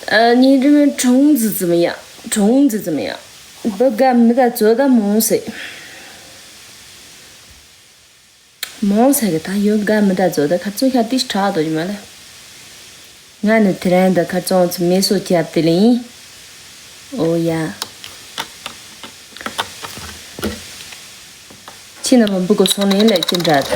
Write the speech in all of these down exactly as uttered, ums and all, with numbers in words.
ཨ།你这边虫子怎么样？虫子怎么样？不敢没得做的梦噻。 མང་ཟེར་གི་ད་ཡོད་དགའ་མི་ད་ཛོ་ད་ཁ་ཚོན་ཤ་ཏིས་ཁྲག་དོ་ཡོད་མ་ལེ། ང་ནི་དེ་རན་ད་ཁ་ཚོན་ཚོ་མེ་སོ་རྒྱབ་དེ་ལེ་ཡིན། ཨོ་ཡ། ཁྱི་ན་མ་འབུ་གོ་སོང་ནས་ལེ་ཅི་འདྲ་ད།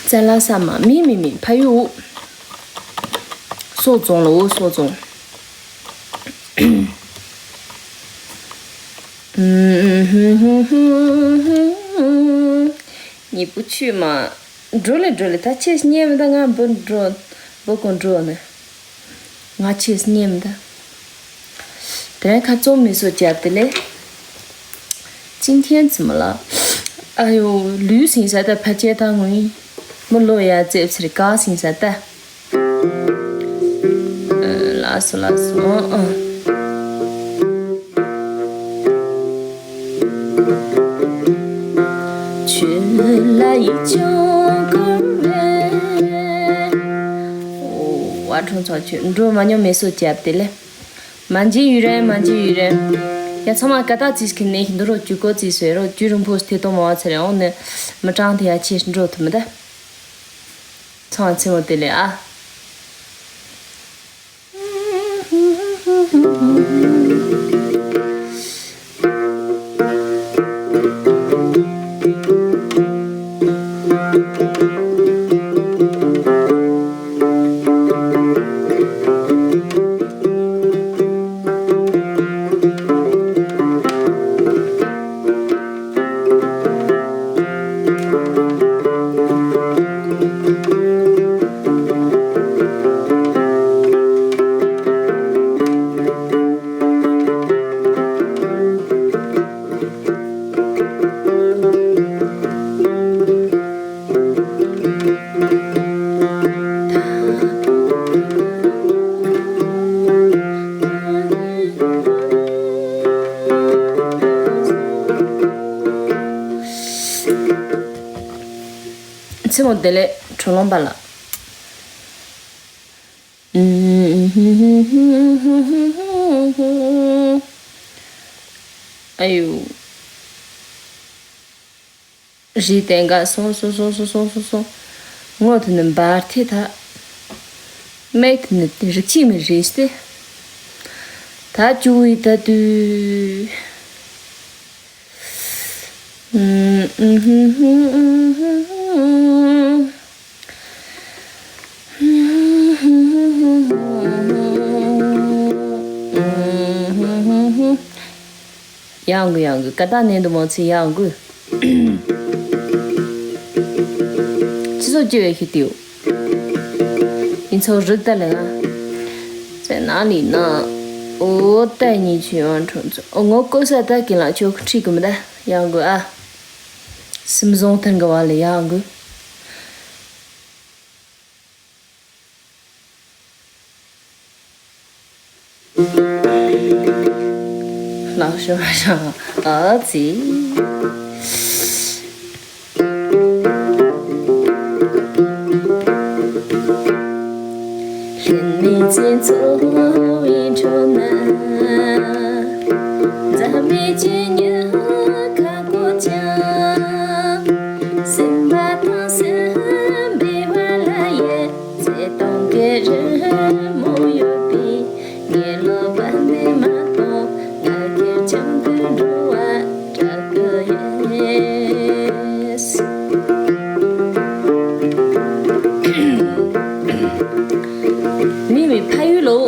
རྩ་ལ་ས་མ་མི་མི་མི་ཕ་ཡུ། སོ་བཙོང་ལོ་སོ་བཙོང་། ཉི་བུ་ཆུ་མ། འགྲོ་ལེ་འགྲོ་ལེ་ད་ཁྱེད་སྙེ་མི་ད་ང་འབུ་འགྲོ་འབུ་ཀོ་འགྲོ་ནི། ང་ཁྱེད་སྙེ་མི་ད། དེ་རིང་ཁ་བཙོང་མི་སོ་རྒྱབ་དེ་ལེ།今天怎么了？哎呦，绿色色的拍街道我，我落叶这是高兴色的。嗯，拉苏拉苏，嗯嗯。 འགྲོ་མ་མྱོང་མེ་སོ་རྒྱབ་དེ་ལེ། མ་འཇིགས་ཡུ་རན་མ་འཇིགས་ཡུ་རན། ཡ་ཚང་མ་ཀ་ཏག་ཙིས་ཁི་ནས་འདུག་རོགས་རྒྱུ་ཀོ་ཙིས་བཟོས་རོགས་རྒྱུ་རིང་པོ་ཐེ་གཏོང་མ་བ་ཚེ་རེ་འོང་ནས་མི་གྲངས་དེ་ཡ་ཆེ་འགྲོ་ཐུབ་མི་ད། ཚང་མ་ཚེ་མོ་དེ་ལེ་ཨ། མཚན་མོ་བདེ་ལེགས་གྲོགས་རློན་པ་ལགས། ཨ་ཡུ། རི་དེ་འགའ་སོང་སོང་སོང་སོང་སོང་། ངོ་དེ་ནི་འབར་ཐེ་ད། མེ་དེ་ནི་རིགས་གཅིག་མི་རེད་སྟེ། ད་ཅུ་བི་ད་དུས། ཡང་གུ་ཡང་གུ་ཀ་ཏ་ནན་དུ་མོ་ཚི་ཡང་གུ། ཅི་ཚོ་ཅི་བས་ཤི་ཏིའུ། ཡིན་ཚོ་རིག་ད་ལེ་ང་། ཙེ་ན་ལི་ན། ཨོ་ཏའི་ཉི་ཆུ་ཡང་ཁྲོ་ཚོ་ཨོ་ངོ་ཀོ་ས་ཏ་ཀི་ལ་ཆོ་ཁྲི་གུ་མི་ད་ཡང་གུ་ཨ། སིམ་ཟོང་ཐར་གི་བ་ལེ་ཡང་གུ། ལགས་ཤོ་ཤ་ཨ་ཙི། ལྷན་མི་ཚེ་འཚོ་བའི་ཁྲོད་ན། འཛད་མེད་ཀྱི་ཉི་ཁ་བགོ་ཀྱང་། སེམས་པ་དང་སེམས་པའི་བར་ལ་ཡི། བརྩེ་དུང་གི་རི་མོ་ཡོད་པའི། ངའི་ལོ་པ་ནི་མ་གཏོགས་ང་གི་ཁྱིམ་དུ་འགྲོ་བ་དྲག་གི་ཡིན། མི་མི་ཕ་ཡུལ་ལོ།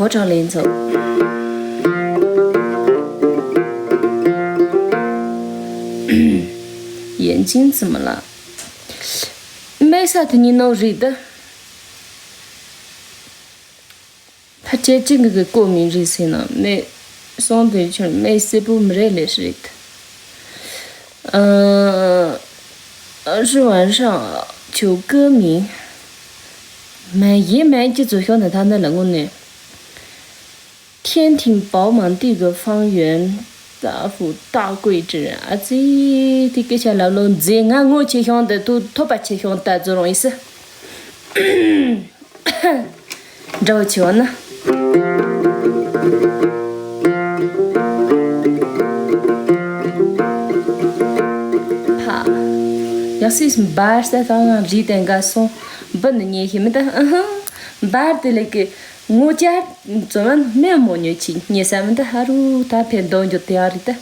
ཀྲང་ལེན་ཚོ། 眼睛怎么了？没啥的，你弄热的。 ཕ་ཁྱེད་ཅི་གི་གི་ཀོ་མིན་རེད་ཟེར་ན་མེད། སོང་དུས་ཁྱོད་མེད་སྲིད་པོ་མི་རེད་ལས་རེད། ཨ། 是晚上九个米。 མེད་ཡིན་མེད་ཀྱི་ཚོ་ཤོག་ནི་ཐ་ན་ལ་དངོས་གནས། 天庭饱满地个方圆，大富大贵之人。 ཨ་ཙི། དེ་སྐད་ཆ་ལབ་ལོ་མཛེས། ང་ངོ་ཆེ་ཤོང་དེ་དུ་ཐོབ་པ་ཆེ་ཤོང་ད་ཛོ་རོང་ཡིན་སི། འདྲ་བོ་ཆེ་བ་ན། ཕ། ཡག་སིས་འབར་ས་ད་ང་རི་དེ་འགའ་སོང་། འབུ་ནི་ཉེ་ཤེས་མི་ད། འབར་དེ་ལས་ཀི་ངོ་བཅར་ཙོ་མན་མེ་མོ་ཉོ་ཆི་ཉེ་ས་མི་ད། ཧ་རུ་ད་ཕེ་འདོན་རྒྱུ་དེ་ཨ་རི་ད།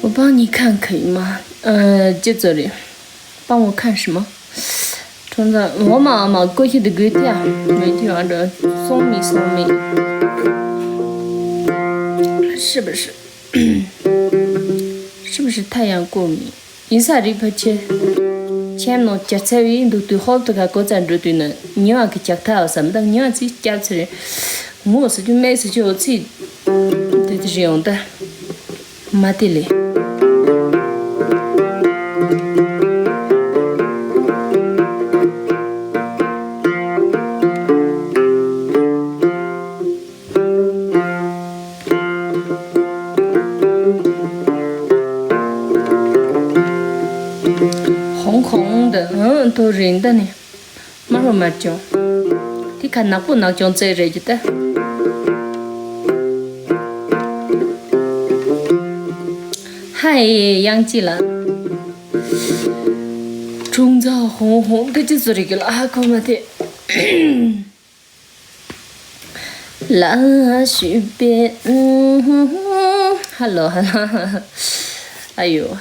我帮你看可以吗？呃，这这里，帮我看什么？ ཁྲོམ་ཚང་འོ་མ་འོ་མ་ཀོ་ཤི་དི་གུ་ཐེ་ཡ། མེ་ཐི་ཡ་འདྲ་སོང་མི་སོང་མི། 是不是？ 是不是太阳过敏？ ཡིན་ས་རིག་ཕ་ཆེ། ཁྱེམ་ནང་ཇ་ཚ་བའི་འདུག་དུས་ཧོབ་ཏུ་ཁ་གོ་ཚ་འགྲོ་དུས་ན་ཉི་མ་གི་ཇག་ཐག་བསམ་ད་ཉི་མ་ཚིག་སྐྱབས་ཚེ་རེད། ངོ་སུ་ཅུ་མེད་སུ་ཅུ་འོ་ཚིག་དེ་དེ་རེད་ཡོང་ད། མ་དེ་ལས། ཧོང་ཀོང་འདི་ཨང་ཏོ་རིན་ད་ནི། མ་རོ་མར་ཅོང་། དེ་ཁ་ནག་པོ་ནག་ཅོང་བཙལ་རེད་ཀྱི་ད། 嗨，杨记了。中早红红的这是这个了，还看嘛的。啦，随便，嗯，hello，hello，哎呦。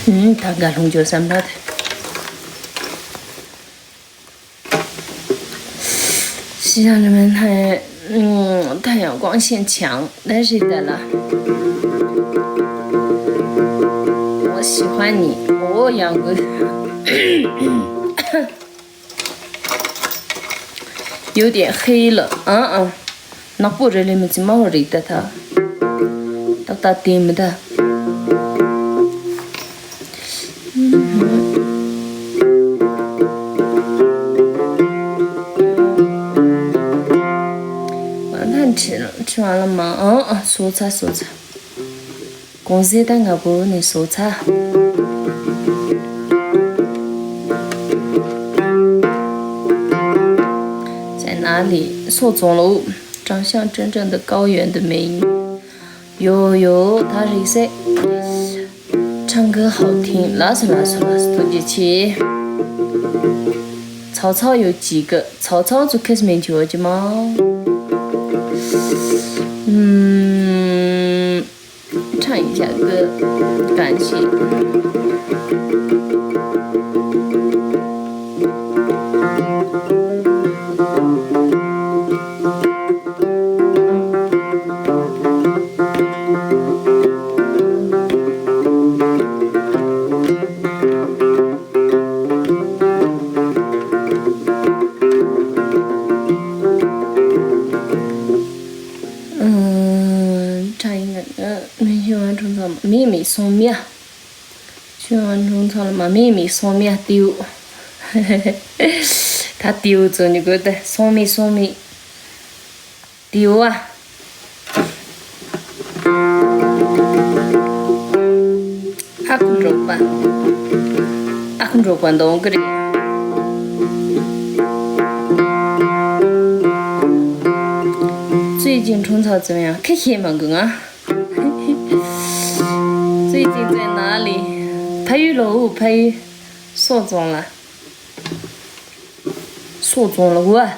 ད་ག་ལྷུང་འཇོག་བསམ་པ་དེ། ཤི་ཡང་ནི་མེད་ན། ད་ཡང་光线强，但是的了。我喜欢你，我养个。 有点黑了，啊啊。ནག་པོ་རེ་ལེ་མི་ཚི་མ་བ་རིག་ད་ད། ཏག་ཏག་དེ་མི་ད། ང་ད་ཁྲི་ཁྲི་བ་ལ་མ་ཨ་ཨ་སོ་ཚ་སོ་ཚ། གོང་ཟེ་ད་ང་བོ་ནི་སོ་ཚ། 在哪里？ སོ་ཙོང་ལོ། 长相真正的高原的美女。 ཡོ་ཡོ་ད་རིག་སེ། 唱歌好听。 ལགས་སོ་ལགས་སོ་ལགས་སོ་ཐུགས་རྗེ་ཆེ། 曹操有几个？曹操就开始面前我就吗？嗯， 唱一下歌，感谢。 唱一个，呃， མི་ཡོང་བ་ཁྲོམ་ཚང་མ་མེད་མེད་སོང་མིའ། ཁྱོད་ཡོང་བ་ཁྲོམ་ཚང་མ་མེད་མེད་སོང་མིའ་ཏེའུ། ད་ཏེའུ་ཚོ་ནི་དགོས་ཏེ་སོང་མེད་སོང་མེད། ཡོ་ཨ། ཨ་ཁུ་འབྲོག་པ། ཨ་ཁུ་འབྲོག་པ་འདོང་གི་རེད།最近种草怎么样？ ཁ་ཤས་མང་གི་ང་། 最近在哪里？ ཕ་ཡུལ་ལ། འོ་ཕ་ཡུལ། སོག་རྫོང་ལ། སོག་རྫོང་ལ་འོ།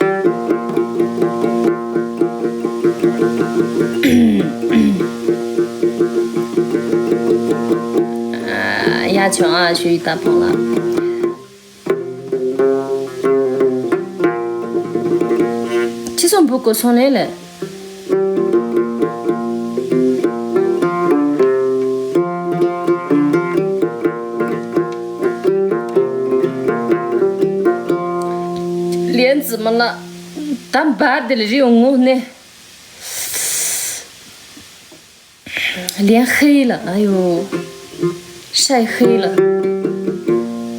ཡ་ཆོ་ཨ་ཞུ་ཡི་ད་ཕང་ལ། ཁྱི་སོང་བུ་ཀོ་སོང་ལེ་ལེ། 莲子么了，咱爸的了，只有我呢。 脸黑了，哎呦，晒黑了。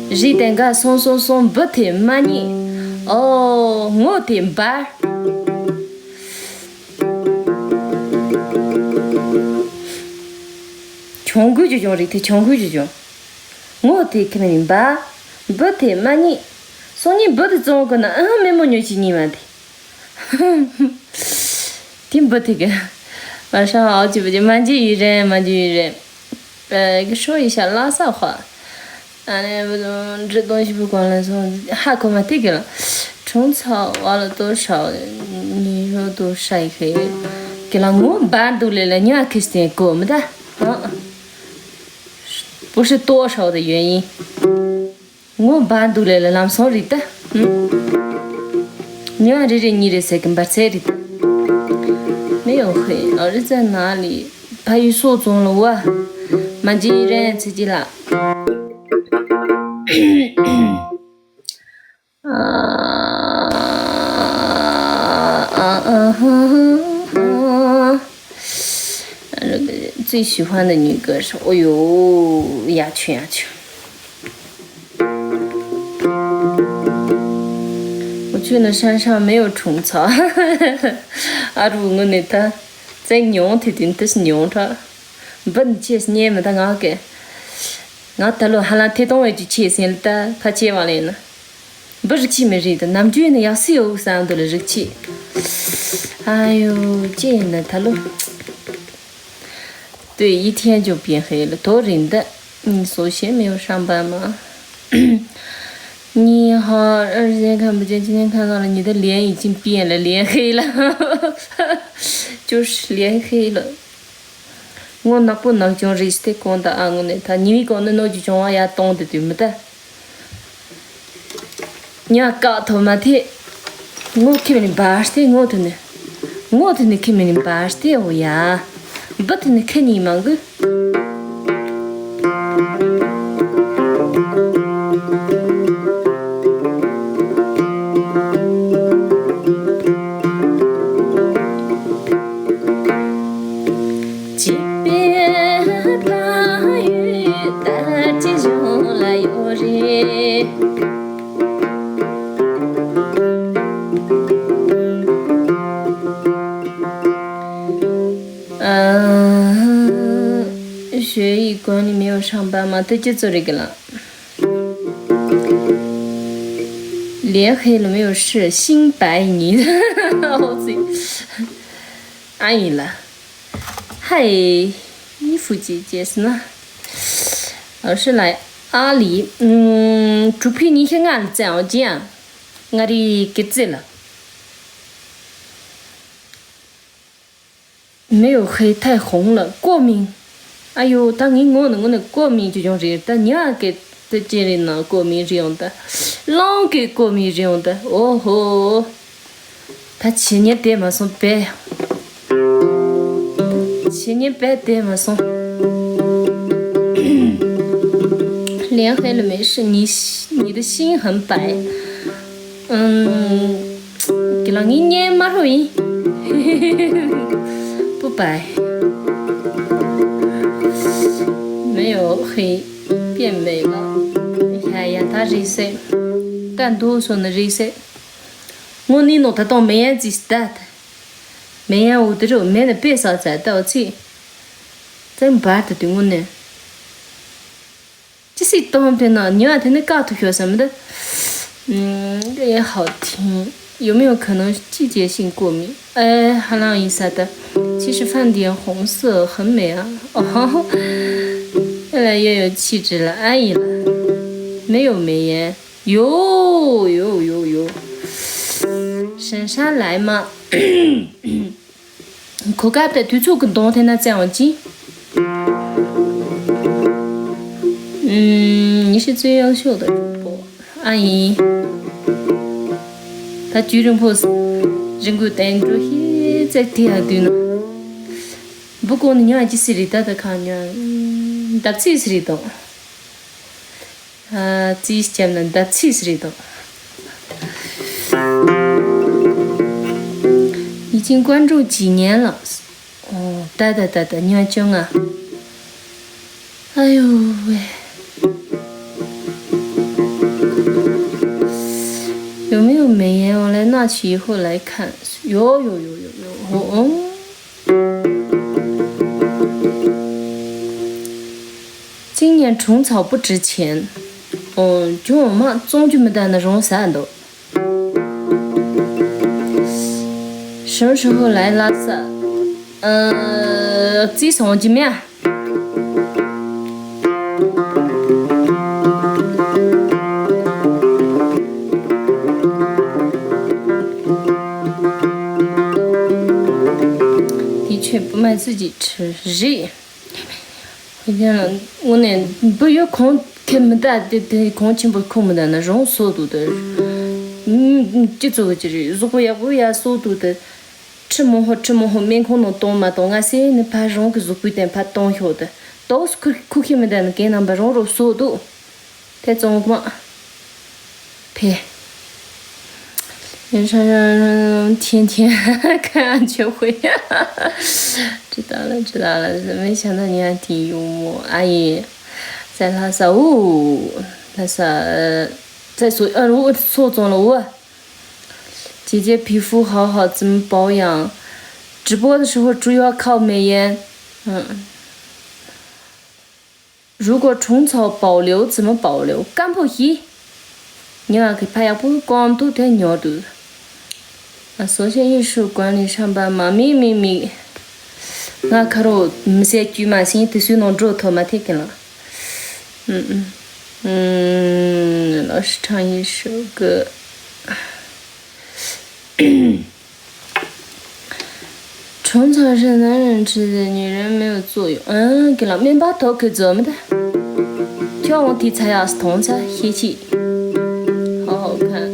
རིགས་དེ་འགའ་སོང་སོང་སོང་། འབུ་དེ་མ་རྙེད། ཨོ་ངོ་དེ་འབར། གྱོང་གུད་ཀྱི་གྱོང་རིགས་དེ། གྱོང་གུད་ཀྱི་གྱོང་། ངོ་དེ་ཁེ་མེ་ནི་འབར། འབུ་དེ་མ་རྙེད། སང་ཉིན་འབུ་དེ་བཙོང་དགོས་ན། ཨ་མེ་མོ་ཉོ་ཅི་ཉི་མ་དེ། དེ་འབུ་དེ་གི། 晚上好久不见。 མ་འཇིགས་ཡི་རེད། མ་འཇིགས་ཡི་རེད། 呃，说一下拉萨话。 ཨ་ནི་འབྲི་དོན་ཞིབ་པོ་གང་ལ་སོང་ཧ་གོ་མ་ཐིག་གི་ལ། 虫草挖了多少，你说多晒黑。 གི་ལ་ངོ་འབར་འདུག་ལེ་ལ་ཉ་ཁི་སྟེ་གོ་མི་ད། ཨ། 不是多少的原因。 ངོ་འབར་འདུག་ལེ་ལ་ལམ་སང་རེད་ད། ཨུ། ཉི་མ་རེ་རེ་གཉིས་རེ་ཟེར་གི་འབར་ཚད་རེད་ད། མེ་ཡོང་ཧེ། ཨ་རི་ཙ་ན་ལི། ཕ་ཡུལ་སོག་རྫོང་ལ་བ། མ་འཇིགས་རན་ཚེ་ཅི་ལ། ཨ་ཨ་ཨ་ཧ་ཧ། 最喜欢的女歌手。 ཨོ་ཡོ། ཡ་ཆུ་ཡ་ཆུ། 我去的山上没有虫草。 ཨ་རུ་ངུ་ནི་ད། བཙན་མྱོང་དེ་དུས་འདི་ཉོང་ཁྲ། འབུ་ནི་ཆེས་ཉེ་མི་ད་ང་གི། ང་ད་ལོ་ཧ་ལམ་ཐེ་གཏོང་བའི་ཅི་ཆེས་ཟིན་ལ་ད་ཕ་ཆེ་བ་ལེན་ན། འབུ་རིགས་ཆེ་མི་རིགས་ད་ནམ་རྒྱུན་ནི་ཡག་སི་ཡོད་བསམ་འདུག་ལ་རིགས་ཆེ། ཨ་ཡོ་ཅེ་ཡིན་ན་ད་ལོ། 对，一天就变黑了。 ཐོ་རིན་ད། 你首先没有上班吗？ 你好，二十天看不见，今天看到了，你的脸已经变了，脸黑了。 就是脸黑了。 ངོ་ནག་པོ་ནག་ཅུང་རིགས་དེ་གོང་དང་ཨ་ངོ་ནས་ད་ཉི་མའི་གོང་ནས་ནོ་ཅི་བྱུང་བ་ཡ་གཏོང་དེ་དུས་མི་ད། ཉ་བཀག་ཐོབ་མ་ཐེ། ངོ་ཁེ་མི་ནི་འབར་སྟེ་ངོ་དེ་ནི། ངོ་དེ་ནི་ཁེ་མི་ནི་འབར་སྟེ་འོ་ཡ། འབུ་དེ་ནི་ཁེ་ཉིན་མང་གི། བྱིས་པའི་ཕ་ཡུལ་ལྟར་གྱི་གཞུང་ལ་ཡོད་རེད། ཨ། 学艺馆里没有上班吗？ དེ་ཅི་ཙོ་རེད་གི་ལ། 脸黑了没有事，心白你。 ཨ་ཡིན་ལ། ཧའི། 衣服姐姐是呢。 老师来阿里，嗯， གྲུ་ཕི་ཉི་ཤུ་ལྔ་ལ་བཙལ་འོང་ཅི་ཡང་། ང་རི་ཀི་ཙི་ལ། 没有黑，太红了，过敏。 ཨ་ཡོ་ད་ངའི་ངོ་ནས་ངོ་ནས་ཀོ་མིན་ཅི་བྱུང་རེད། ད་ཉག་གི་ད་ཅི་རེད་ན་ཀོ་མིན་རེད་ཡོང་ད། རླུང་གི་ཀོ་མིན་རེད་ཡོང་ད། ཨོ་ཧོ། ད་ཕྱི་ཉིན་དེ་མ་སོང་པས། ཕྱི་ཉིན་པས་དེ་མ་སོང་། 脸黑了没事，你你的心很白。 ཨུམ། ཁྱེད་ལ་ངའི་གཉེན་མ་རོ་ཡིན། 不白。 没有黑，变美了。 ཡ་ཡ་ད་རེད་ཟེར། ད་འདུག་སོང་ན་རེད་ཟེར། དངོས་གནས་ནོ་ད་དུང་མེ་ཡན་ཙིས་ད། 没有的肉没了别烧在到气。真白的对我呢。这是当天呢，你要天天搞吐血什么的。嗯，这也好听。有没有可能季节性过敏？哎，还浪一啥的。其实饭店红色很美啊。哦，越来越有气质了，安逸了。没有美颜。有有有有。沈山来吗？口干的对这个冬天那这样近。嗯，你是最优秀的主播，阿姨。他居然不是人工单独现在第二对呢。不过你要去是里头的看呢，嗯，打气是里头。 ཨ། རྩིས་བརྒྱབ་ན་ལྡབ་ཚིགས་རེད་དོ། 已经关注几年了。 ཨོ། ད་ད་ད་ད་ཉིན་བཅོ་ལྔ། 哎呦喂。 有没有美颜？我来拿去以后来看。有有有有有。哦。 今年虫草不值钱。 ཨོ། ཅུང་མ་བཙོང་རྒྱུ་མི་འདུག་ན་རུང་ཟ་འདུག 什么时候来拉萨？ ཨ། རྩིས་སོང་ཅི་མེད་ཨ། 的确不卖自己吃。རེད། དངོས་གནས་འབུ་ཡོད་གོང་ཁེ་མི་འདའ་དེ་དེ་གོང་ཆེན་པོ་ཁུག་མི་འདའ་ན་རང་སོ་དུ་དེ། ཅི་ཙོ་གི་ཅི་རེད། གཟུགས་པོ་ཡག་པོ་ཡ་སོ་དུ་དེ། ཁྲི་མོ་ཧོ་ཁྲི་མོ་ཧོ་སྨན་ཁང་ནང་གཏོང་མ་གཏོང་ང་སེ་ནི་ཕ་རང་གི་གཟུགས་པོའི་སྟེང་ཕ་གཏོང་ཤོག་དེ། ཏོག་སི་ཁུག་ཁུག་ཁེ་མི་འདའ་ན་གན་ནམ་པ་རང་རོ་སོ་དུ། དེ་བཙོང་གི་མ། ཕེ། 天天看上去会。 知道了，知道了，没想到你还挺幽默。阿姨，在拉萨哦，拉萨，在苏，呃，我苏州了哦。姐姐皮肤好好，怎么保养？直播的时候主要靠美颜。嗯。 如果虫草保留怎么保留？干不洗。你啊，给怕要不光都太牛的。啊，首先艺术管理上班嘛，没没没。 ང་ཁ་རོ་མི་སེ་བཅུ་མ་ཟིན་དུ་སུས་ནང་འགྲོ་ཐོ་མ་ཐེ་ཀན་ལ། ཨུམ་ཨུམ། ཨུམ། 老师唱一首歌。 虫草是男人吃的，女人没有作用。嗯，给了面包头可做么的？叫我的菜啊，是通菜，谢谢。好好看。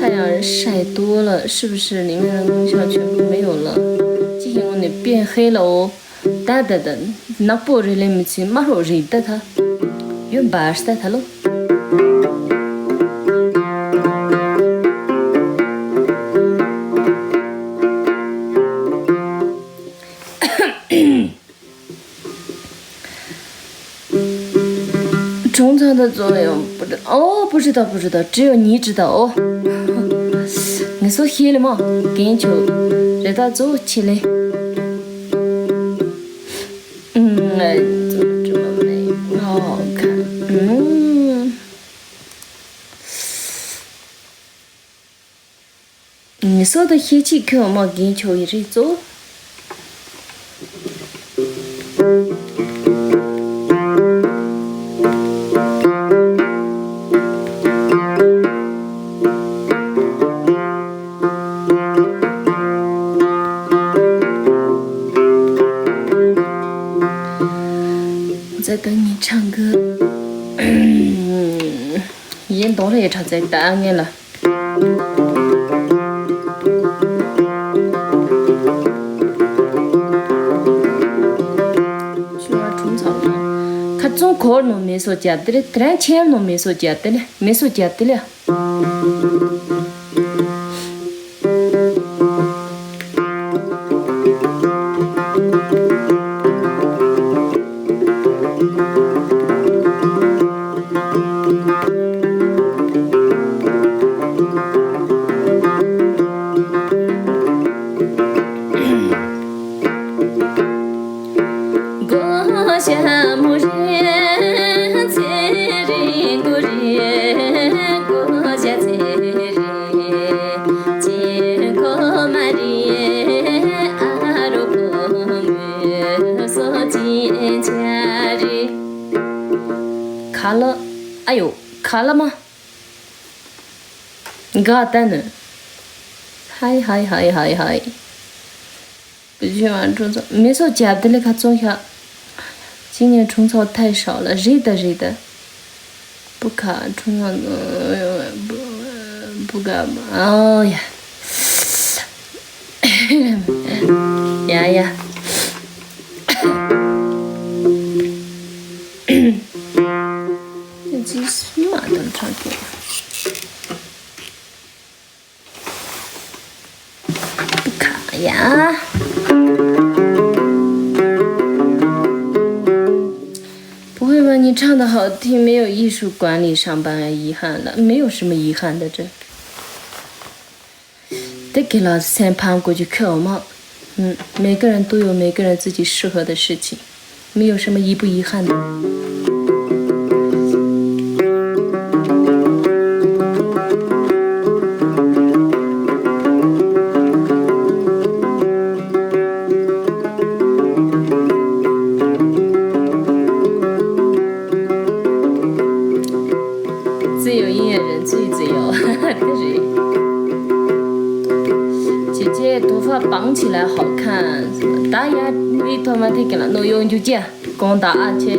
太阳晒多了，是不是里面的功效全部没有了？今天我得变黑了哦。 ད་ད་ད། ནག་པོ་རེ་ལེ་མི་ཚེ་དམར་རོ་རེ་ད་ད། ཡོད་འབའ་ད་ད་ལོ། 虫草的作用不知，哦，不知道，不知道，只有你知道哦。你说黑了吗？给球，这大周起来。嗯，哎，怎么这么美？好好看。嗯。 ངེད་ཚོ་དང་ཤེས་ཆེད་ཁྱོད་མ་རྒན་ཆོག་ཡི་རེད་ཙོ། ཛ་ད་ངས་ཆང་གི། ཡིན་དོ་རེད་ཁྲ་ཚེ་ད་ངས་ལ། ཁ་ཚོན་འཁོར་ནང་མེ་སོ་བརྒྱབ་དེ་རེད། དེ་རིང་ཁྱེར་ནང་མེ་སོ་བརྒྱབ་དེ་ལེ། མེ་སོ་བརྒྱབ་དེ་ལེ། ག་ལ་མ། འགག་ད་ནི། ཧའི་ཧའི་ཧའི་ཧའི་ཧའི། བུ་ཆུང་བ་འཁྲུངས་ཚོགས་མེ་སོགས་རྒྱབ་དེ་ལས་ཁ་བཙོང་ཤག་ཅི་ཉིན་འཁྲུངས་ཚོགས་ཐལ་ཤག་ལ་རེད་ད་རེད་ད། བུ་ཁ་འཁྲུངས་ཚོགས་བུ་ག་ཨོ་ཡ། ཡ་ཡ། ཅི་སྨྱོ་ཨ་དང་ཁྲག་གི། ཁ་ཡ། 不会吧，你唱得好听，没有艺术管理上班遗憾了，没有什么遗憾的，这。 དེ་གི་ལ་སེམས་ཕམ་དགོས་ཀྱི་ཁེལ་འོ་མ། ཨུམ། 每个人都有每个人自己适合的事情，没有什么遗不遗憾的。 自由音乐人最自由，这是。姐姐头发绑起来好看，大家你头发这个了，弄永久见，光打啊切。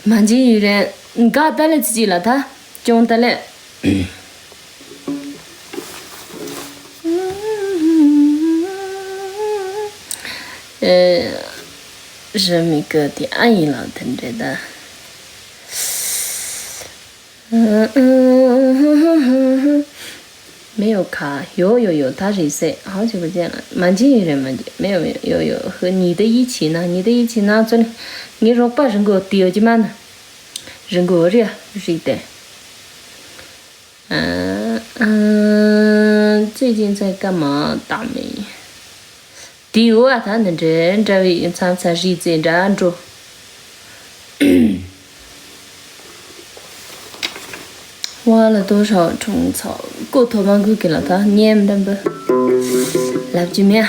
མ་འཇིགས་ཡུན་རིང་། འགག་ད་ལེ་ཙི་ཅི་ལ་ད། ཅུང་ད་ལེ། ཨེ། རི་མི་ཀ་དེ་ཨ་ཡིན་ལགས་དེ་འདྲ་ད། 没有卡，有有有，他是谁？好久不见了，蛮近一人蛮近，没有没有有有和你的一起呢？你的一起呢？这里，你若把人给我丢进来呢？人给我热热的。嗯嗯，最近在干嘛？大美。 དེའི་འོག་ད་འདི་འདྲའི་འདྲ་བའི་མཚམས་མཚམས་རིག་རྩེད་འདྲ་འགྲོ། 花了多少种草，过头发给了他念的不？来不及咩？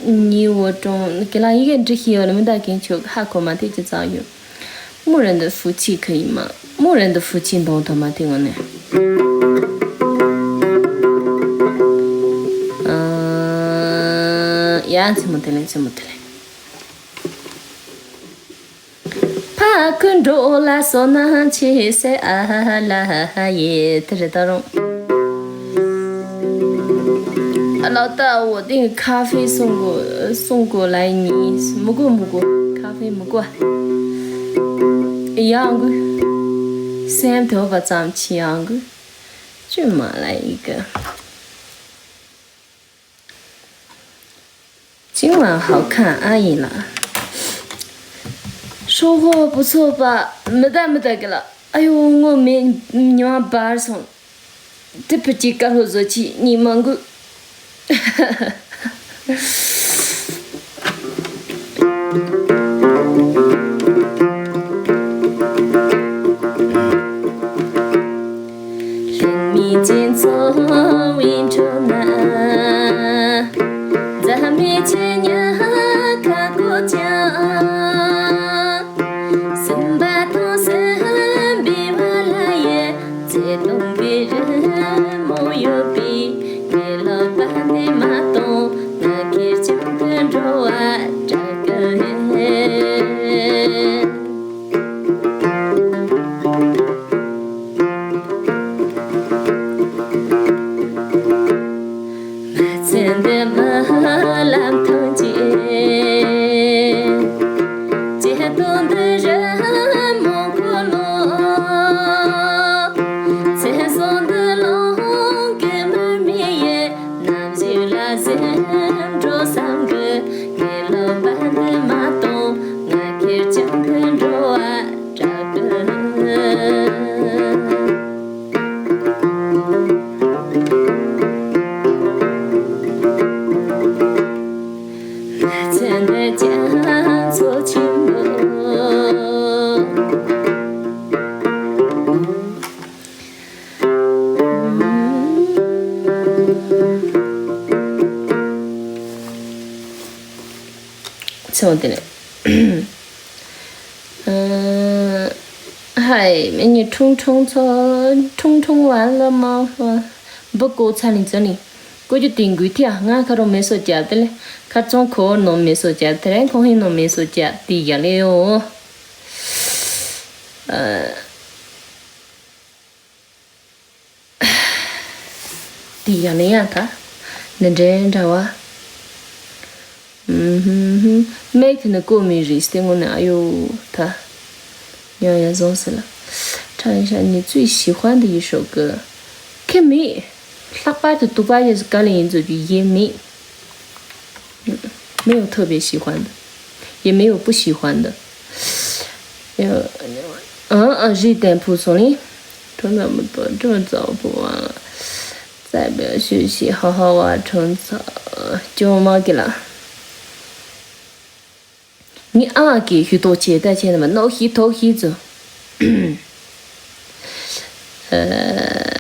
你我中，给了一个这些了，没得跟球，还可嘛，这就早有。 牧人的福气可以吗？牧人的福气懂懂吗？听我呢。嗯，呀，怎么的嘞？怎么的嘞？帕克 འགྲོ་ལ་བསོད་ནམས་ཆེ་ཟེར་ཨ་ལ་ཡེ་དེ་རེད་ད་རུང་། ཨ་ལགས་ད་འོ་དེ་ཁ་ཧྥེ་སོང་གོ་སོང་གོ་ལ་ཡིན་མི་གོ་མི་གོ་ཁ་ཧྥེ་མི་གོ་ཡང་གུ་སེམས་ཐོབ་པ་ཙམ་ཆི་ཡང་གུ་ཅུ་མ་ལ་ཡི་ག 今晚好看阿姨了。收获不错吧？没得没得个了。哎呦，我没你们班上，这不及干活做起，你们个。ཚེ་འོང་དེ་ནས། ཨ། ཧའི། མེ་ཉི་ཁྲུང་ཁྲུང་ཚོ། ཁྲུང་ཁྲུང་ཝན་ལ་མ་ཧོ། འབུ་ཀོ་ཚ་ལིང་ཚ་ལིང་། ཀོ་ཅུ་ཏིང་གུ་ཐི་ཨ་ང་ཁ་རོ་མེ་སོ་ཅབ་དེ་ལེ། ཁ་ཚོང་ཁོར་ནོ་མེ་སོ་ཅབ་དེ་རེ་ཁོང་ཧི་ནོ་མེ་སོ་ཅབ་དི་ཡ་ལེ་ཡོ། ཨ། དེ་ཡང་ནས་ཡང་ད། འདི་འདྲའི་འདྲ་བ། ཨུམ་ཧུམ་ཧུམ། མིག་དེ་ནི་ཀོ་མི་རིགས་དེ་དངོས་གནས་ཨ་ཡོ་ད། ཡང་ཡང་བཟང་ཟེར་ལ། 唱一下你最喜欢的一首歌。 ཁེ་མེད། ལྷག་པར་དུ་དུ་པ་ཡེ་སུ་ག་ལ་ཡིན་ཚོད་ཀྱི་ཡེ་མེད། 没有特别喜欢的，也没有不喜欢的。有，嗯嗯，是一点普通的。真的不多，这么早不玩了。再不要休息，好好玩，冲刺。就忘记了。你阿给许多钱，但钱那么，那许多许多。呃。